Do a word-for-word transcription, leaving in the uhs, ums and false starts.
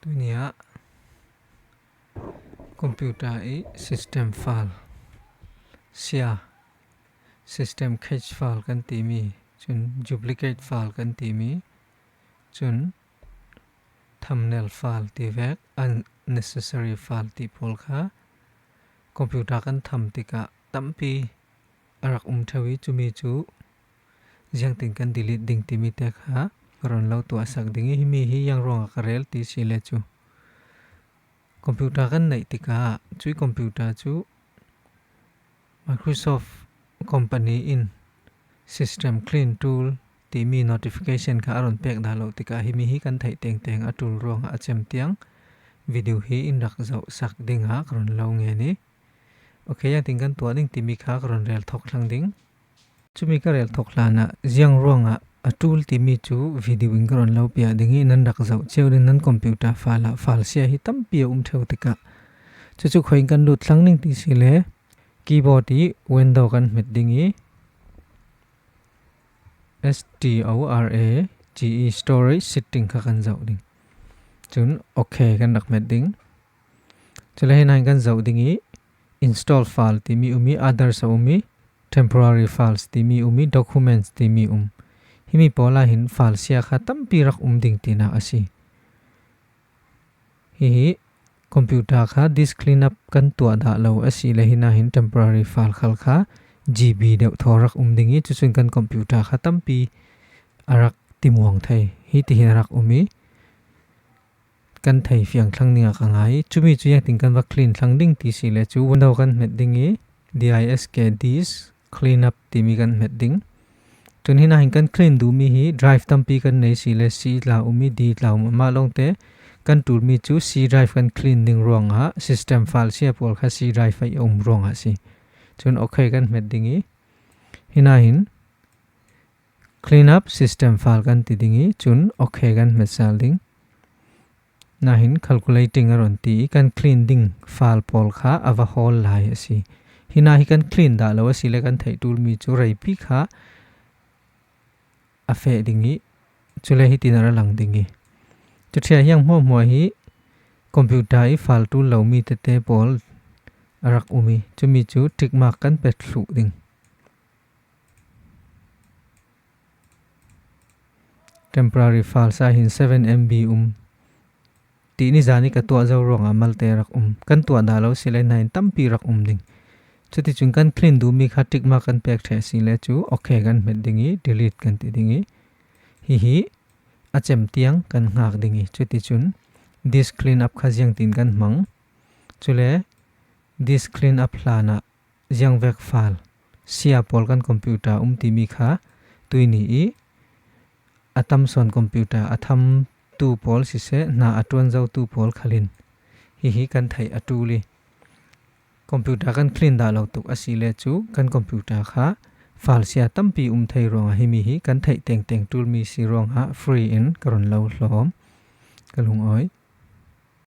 Tunia computer i system file sia, system cache file kan timi, chun duplicate file kan timi, chun thumbnail file ti vek, unnecessary file ti pawl kha computer kan tham tikah tampi a rak um theu i, chumi cu ziangtin kan delete ding timi te kha ka run lo tuahsak ding i, himi hi ziang ruangah ka rel ti si le cu computer kan neih tikah cui computer cu Microsoft company in system clean tool timi notification kha a run pek dah lo tikah himi hi kan theih tengteng a ṭul ruangah a cem tiang video hi in rak zohsak dingah ka run lo ngen i. Ok, ziangtin kan tuah ding timi kha ka run rel thawk thlang ding. Cumi ka rel thawk hlanah ziang ruangah a ṭul timi cu video in ka run lo piah ding i, nan rak zoh cio ding, nan computer file ah file sia hi tampi a um theu tikah cucu khuain kan lut thlang ding ti si le keyboard i window kan hmet ding i, S T O R A G E storage setting kha kan zoh ding. Cun ok kan rak hmet ding. Cule hi nain kan zoh ding i, install file timi um i, others a um i, temporary files timi um i, documents timi um. Himi pawl ah hin file sia kha tampi rak um ding tinak a si. Hihi computer kha disk cleanup kan tuah dah lo a si le, hi nain temporary file khal kha G B deuh thaw rak um ding i, cucun kan computer kha tampi a rak timuang thei. Hi tihin a rak um i, kan thei fiang thlang dingah ka ngai. Cumi cu ziangtin kan va clean thlang ding ti si le cu window kan hmet ding i, D I S K, disk cleanup timi kan hmet ding. Cun hi nain kan clean duhmi hi drive tampi kan nei si le, C tla um i, D tla um, amah lawngte kan ṭulmi cu C drive kan clean ding ruangah system file sia pawl kha C drive ah a um ruangah a si. Cun ok kan hmet ding i, hi nain clean up system file kan ti ding i, cun ok kan hmet sal ding. Nain calculating a run ti i, kan clean ding file pawl kha a va hawl lai a si. Hi nain hi kan clean dah lo a si le kan theih ṭulmi cu reipi kha a feh ding i, cule hi tinak a lang ding i, cu ṭhia hiang hmuahhmuah hi computer i file ṭul lomi tete pawl a rak um i, cumi cu tick mark kan pek thluh ding. Temporary files ah hin seven M B um ti nizan i ka tuah zo ruangah malte rak um. Kan tuah dah lo si le nain tampi rak um ding. Cuticun kan clean duhmi kha tick mark kan pek ṭheh si le cu ok kan hmet ding i, delete kan ti ding i, hihi a cem tiang kan hngak ding i, cuticun disk clean up kha ziangtin kan hmang. Cule disk clean up hlanah ziangvek file sia pawl kan computer um timi kha tuini i a tam sawn computer a thamtu pawl siseh, hna a ṭuan zotu pawl khalin hihi kan theih a ṭul i, computer kan clean dah lo tuk a si le cu kan computer kha file sia tampi um thei ruangah himi hi kan theih tengteng ṭulmi si ruangah free in ka run lo hlawm. Ka lungawi.